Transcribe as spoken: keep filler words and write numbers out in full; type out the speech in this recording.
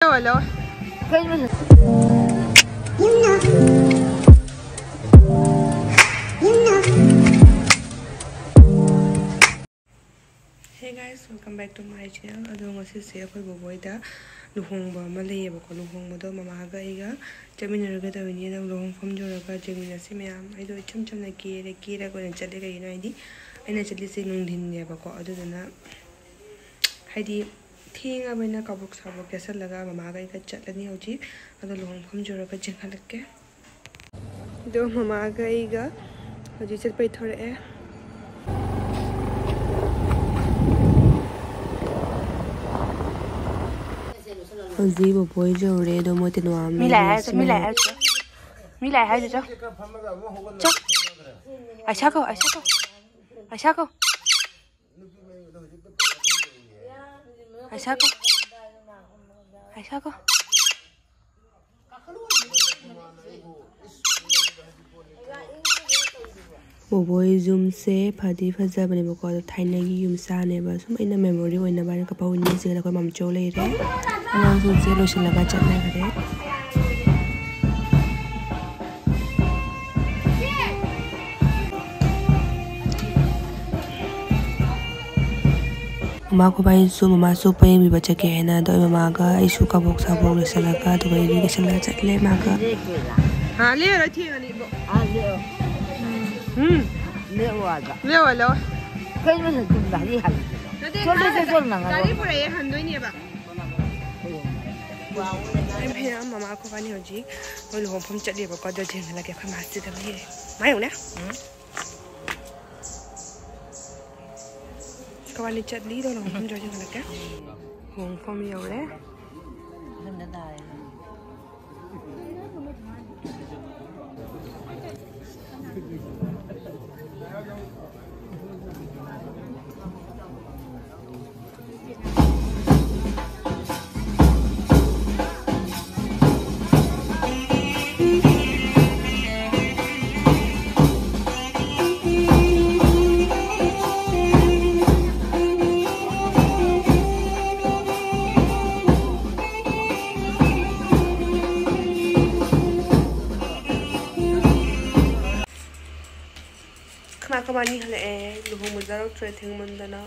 Hello. Hey guys, welcome back to my channel. ꯑꯗꯣ ꯉꯁꯤꯁꯦ ꯑꯩꯈꯣꯏ ꯕꯣꯕꯣꯏꯗ ꯂꯨꯍꯣꯡꯕ ꯑꯃ ꯂꯩꯌꯦꯕꯀꯣ꯫ ꯂꯨꯍꯣꯡꯕꯗꯣ ꯃꯃꯥꯒ ꯑꯩꯒ ꯆꯠꯃꯤꯟꯅꯔꯒ ꯇꯧꯔꯤꯅꯤ꯫ ꯑꯗꯣ ꯂꯨꯍꯣꯡꯐꯝ ꯌꯧꯔꯒ ꯌꯦꯡꯃꯤꯟꯅꯁꯤ ꯃꯌꯥꯝ꯫ ꯑꯩꯗꯣ ꯏꯆꯝ ꯆꯝꯅ ꯀꯦꯔꯦ, ꯀꯦꯔꯒ ꯑꯣꯏꯅ ꯆꯠꯂꯦ꯫ ꯀꯩꯒꯤꯅꯣ ꯍꯥꯏꯗꯤ ꯑꯩꯅ ꯆꯠꯂꯤꯁꯦ ꯅꯨꯡꯊꯤꯟꯅꯦꯕꯀꯣ꯫ ꯑꯗꯨꯗꯨꯅ ꯍꯥꯏꯗꯤ ꯊꯦꯡꯉꯕꯅꯤꯅ ꯀꯕꯣꯛ ꯁꯥꯕꯣꯛ ꯀꯦꯁꯜꯂꯒ ꯃꯃꯥꯒ ꯑꯩꯒ ꯆꯠꯂꯅꯤ ꯍꯧꯖꯤꯛ꯫ ꯑꯗꯣ ꯂꯨꯍꯣꯡꯐꯝ ꯌꯧꯔꯒ ꯆꯦꯟꯈꯠꯂꯛꯀꯦ꯫ ꯑꯗꯣ ꯃꯃꯥꯒ ꯑꯩꯒ ꯍꯧꯖꯤꯛ ꯆꯠꯄꯩ ꯊꯣꯔꯛꯑꯦ꯫ ꯍꯧꯖꯤꯛ ꯕꯣꯕꯣꯏ ꯌꯧꯔꯦ꯫ ꯑꯗꯣ ꯃꯣꯏ ꯇꯦꯅꯋꯥ ꯃꯤ ꯂꯥꯛꯑꯦ ꯍꯥꯏꯔꯁꯨ, ꯃꯤ ꯂꯥꯛꯑꯦ ꯍꯥꯏꯔꯁꯨ꯫ ꯃꯤ ꯂꯥꯛꯑꯦ ꯍꯥꯏꯔꯁꯨ ꯆꯣ꯫ ꯆꯣ꯫ ꯑꯩꯁꯥ ꯀꯧ, ꯑꯩꯁꯥ ꯀꯧ꯫ ꯑꯩꯁꯥ ꯀꯧ꯫ ꯑꯩꯁꯥ ꯀꯧ꯫ ꯑꯩꯁꯥ ꯀꯧ꯫ ꯕꯣꯕꯣꯏ ꯌꯨꯝꯁꯦ ꯐꯗꯤ ꯐꯖꯕꯅꯦꯕꯀꯣ, ꯑꯗꯣ ꯊꯥꯏꯅꯒꯤ ꯌꯨꯝ ꯁꯥꯅꯦꯕ꯫ ꯁꯨꯝ ꯑꯩꯅ memory ꯑꯣꯏꯅꯕ ꯍꯥꯏꯅ ꯀꯞꯄ ꯎꯅꯤꯡꯉꯤꯁꯦ꯫ ꯑꯩꯈꯣꯏ ꯃꯥꯝꯆꯧ ꯂꯩꯔꯦ꯫ ꯑꯉꯥꯡꯁꯤꯡꯁꯦ ꯂꯣꯏꯁꯤꯜꯂꯒ ꯆꯠꯅꯈ꯭ꯔꯦ꯫ ꯃꯃꯥ ꯈꯣꯏꯕꯥꯏꯁꯨ ꯃꯃꯥꯁꯨ ꯄꯣꯌꯦꯡ ꯄꯤꯕ ꯆꯠꯀꯦ ꯍꯥꯏꯅ, ꯑꯗꯣ ꯑꯩ ꯃꯃꯥꯒ ꯑꯩꯁꯨ ꯀꯕꯣꯛ ꯁꯥꯕꯣꯛ ꯂꯣꯏꯁꯤꯜꯂꯒ ꯑꯗꯨꯒ ꯑꯩꯗꯤ ꯂꯣꯏꯁꯤꯜꯂꯒ ꯆꯠꯂꯦ ꯃꯥꯒ꯫ ꯍꯥ, ꯂꯦꯛꯑꯔꯣꯏ, ꯊꯦꯡꯉꯅꯤ ꯏꯕꯣꯛ꯫ ꯑꯥ, ꯂꯦꯛꯑꯣ꯫ ꯎꯝ꯫ ꯂꯦꯛꯑꯣ ꯑꯥꯗ꯫ ꯂꯦꯛꯑꯣ, ꯂꯦꯛꯑꯣ꯫ ꯀꯩꯅꯣ ꯅꯪ ꯇꯨꯝꯕ ꯍꯔꯤ ꯍꯜꯂꯤꯗꯨꯕꯣ? ꯅꯠꯇꯦ, ꯆꯠꯂꯣ, ꯒꯥꯔꯤ, ꯆꯠꯂꯣ, ꯅꯪ ꯒꯥꯔꯤ ꯄꯨꯔꯛꯑꯦ, ꯍꯟꯗꯣꯏꯅꯦꯕ꯫ ꯑꯩ ꯃꯌꯥꯝ ꯃꯃꯥ ꯈꯣꯏꯕꯥꯅꯤ ꯍꯧꯖꯤꯛ ꯃꯣꯏ ꯂꯨꯍꯣꯡꯐꯝ ꯆꯠꯂꯤꯕꯀꯣ, ꯑꯗꯣ ꯊꯦꯡꯅꯔꯒꯦ ꯑꯩꯈꯣꯏ ꯃꯥꯁꯤꯗ ꯂꯩꯔꯦ꯫ ꯃꯥ ꯌꯦꯡꯉꯨꯅꯦ꯫ ꯎꯝ꯫ ꯀꯕꯥꯅꯤ ꯆꯠꯂꯤ, ꯑꯗꯣ ꯂꯨꯍꯣꯡꯐꯝ ꯌꯧꯔꯦ, ꯆꯪꯍꯜꯂꯛꯀꯦ꯫ ꯂꯨꯍꯣꯡꯐꯝ ꯌꯧꯔꯦ꯫ ꯃꯕꯥꯅꯤ ꯍꯜꯂꯛꯑꯦ, ꯂꯨꯍꯣꯡꯕ ꯆꯠꯂꯛꯇ꯭ꯔꯦ ꯊꯦꯡꯃꯟꯗꯅ꯫